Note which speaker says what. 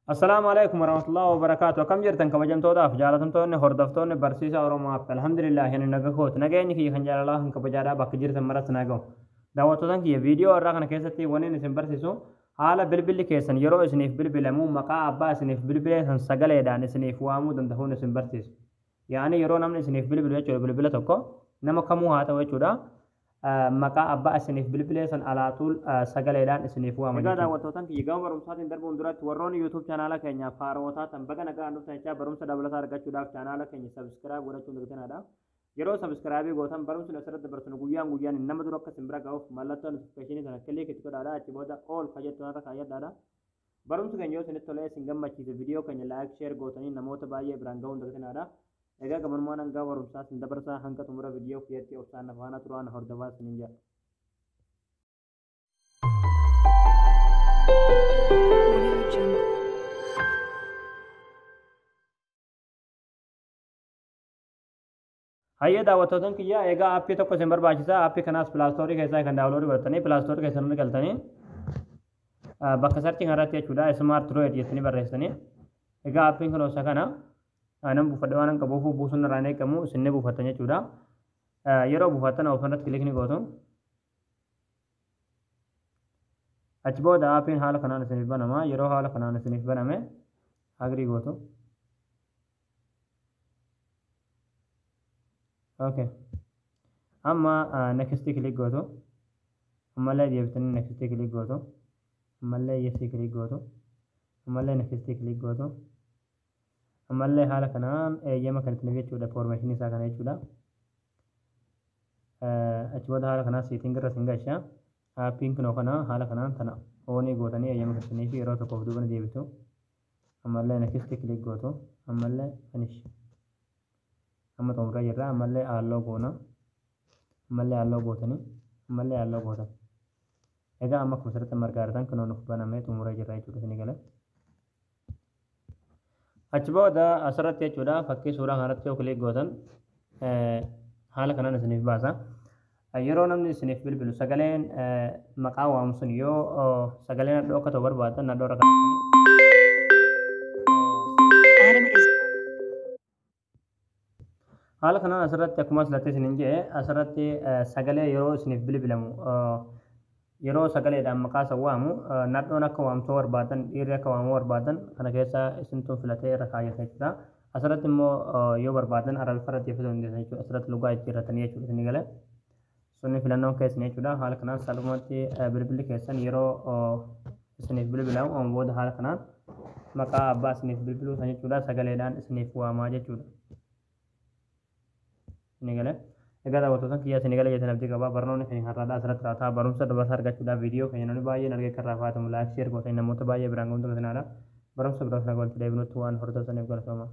Speaker 1: Assalaamu alaikum warahmatullahi wabarakaatu. Akkam jirtan kabajamtootaaf jaalatamtoonni hordoftoonni barsiisaa Oromoo App. Alhamdulillah, ani naga kooti. Nageenyi kiyya kan jaalalaa kan kabajaadhaa bakka jirtan maratti naa gahu. Daawwattootaan kiyya, viidiyoo irraa kana keessatti wanni isin barsiisu haala bilbilli keessan yeroo isiniif bilbilamu maqaa abbaa isiniif bilbilee san sagaleedhaan isiniif waamuu danda'uun isin barsiisu. Yaani yeroo namni isiniif bilbilu jechuudha, bilbila tokko nama kamuu haa ta'u jechuudha. Maqaa abbaa isiniif bilbilee san alaaxuul sagaleedhaan isiniif waama. Egaa daawwattootaan kiyya, gama barumsaatiin darbuun duratti warroonni YouTube chaanaala keenyaaf haarootaa tan baga nagaan dhuftan jechaa, barumsa dabalataa argachuudhaaf chaanaala keenya subscribe godhachuun dagatinadha. Yeroo subscribe gootan barumsi asirratti dabarsinu guyyaan guyyaan nama dura akka isin bira ga'uuf mallattoo notification sana click itti godhaadha. Achi booda all ka jettu irra kaayyadhaadha. Barumsi keenya yoo isinitti tolee isin gammachiise, viidiyoo keenya like, share gootanii namoota baay'ee biraan ga'uun dagatinadha. Egaa gabanumaan hanga barumsaa isin dabarsaa, hanga xumura viidiyoo kiyyatti obsaan na faana turaa, na hordofaa isiniin jedha. Audio Jungle. Hayyee daawwattootaan kiyya, egaa aappii tokko isin barbaachisa. Aappii kanaas Play Store keessaa kan download godhatanii Play Store keessan ni galtanii bakka search kanarratti jechuudha, Smart Droid jettanii barreessanii. Egaa aappiin kun isa kana nan buufadhe waan qabuuf buusuun irraa hin eegamu, isin ni buufattan jechuudha. Yeroo buufattan open irratti click ni gootu. Achi booda aappiin haala kanaan isiniif banama. Yeroo haala kanaan isiniif baname agree gootu. Okay. Amma next click gootu. Ammallee deebitanii next click gootu. Ammallee yes click gootu. Ammallee next click gootu. Ammallee haala kanaan eeyyama kan ittiin jechuudha, information isaa kana jechuudha. Achi booda haala kanaan setting irra isin galcha. Aappiin kunoo kana haala kanaan tana on gootanii eeyyama kennitanii fi yeroo tokkoof duuba ni deebitu. Ammallee next click gootu. Ammallee finish. Amma xumurra jirra. Ammallee allow goona. Ammallee allow gootanii. Ammallee allow gootan. Egaa amma akkuma asirratti margaa jirtan kunoo nuuf banamee xumuree jirra jechuudha isinii galee. Achi booda asirratti jechuudha, fakkii suuraa kanarratti yoo click gootan haala kanaan isiniif baasa. Yeroo namni isiniif bilbilu sagaleen maqaa waamu sun yoo sagalee nadhoo akka ta'u barbaadan nadhoo irra kaa'atanii. Adam is Haala kanaan asirratti akkuma asirratti isiniin jedhe, asirratti sagalee yeroo isiniif bilbilamu, yeroo sagaleedhaan maqaa isa waamu nadhoon akka waamtuu barbaadan, dhiirri akka waamuu barbaadan kana keessa isintuu filatee irra kaayyata jechuudha. Asirratti immoo yoo barbaadan Arabiffa irratti fituu dandeessan jechuudha. Asirratti lugaa jijjiirratanii jechuudha isinii galee. Sunni filannoon keessan jechuudha. Haala kanaan salphumatti bilbilli keessan yeroo isiniif bilbilamu amma booda haala kanaan maqaa abbaa isiniif bilbiluu san jechuudha sagaleedhaan isiniif waamaa jechuudha. Isinii galee. Egaa daawwattoota kiyyaa, isinii galee jettan abdii qaba. Barnoonni keenya har'aadhaa asirratti raawwataa. Barumsa dabalataa argachuudhaaf viidiyoo keenya namni baay'een argee akka irraa fayyadamu like, share gootanii namoota baay'ee biraan ga'uun dagatinaa. Barumsa biraa sana walitti deebinutti waan hordoftaniif galatooma.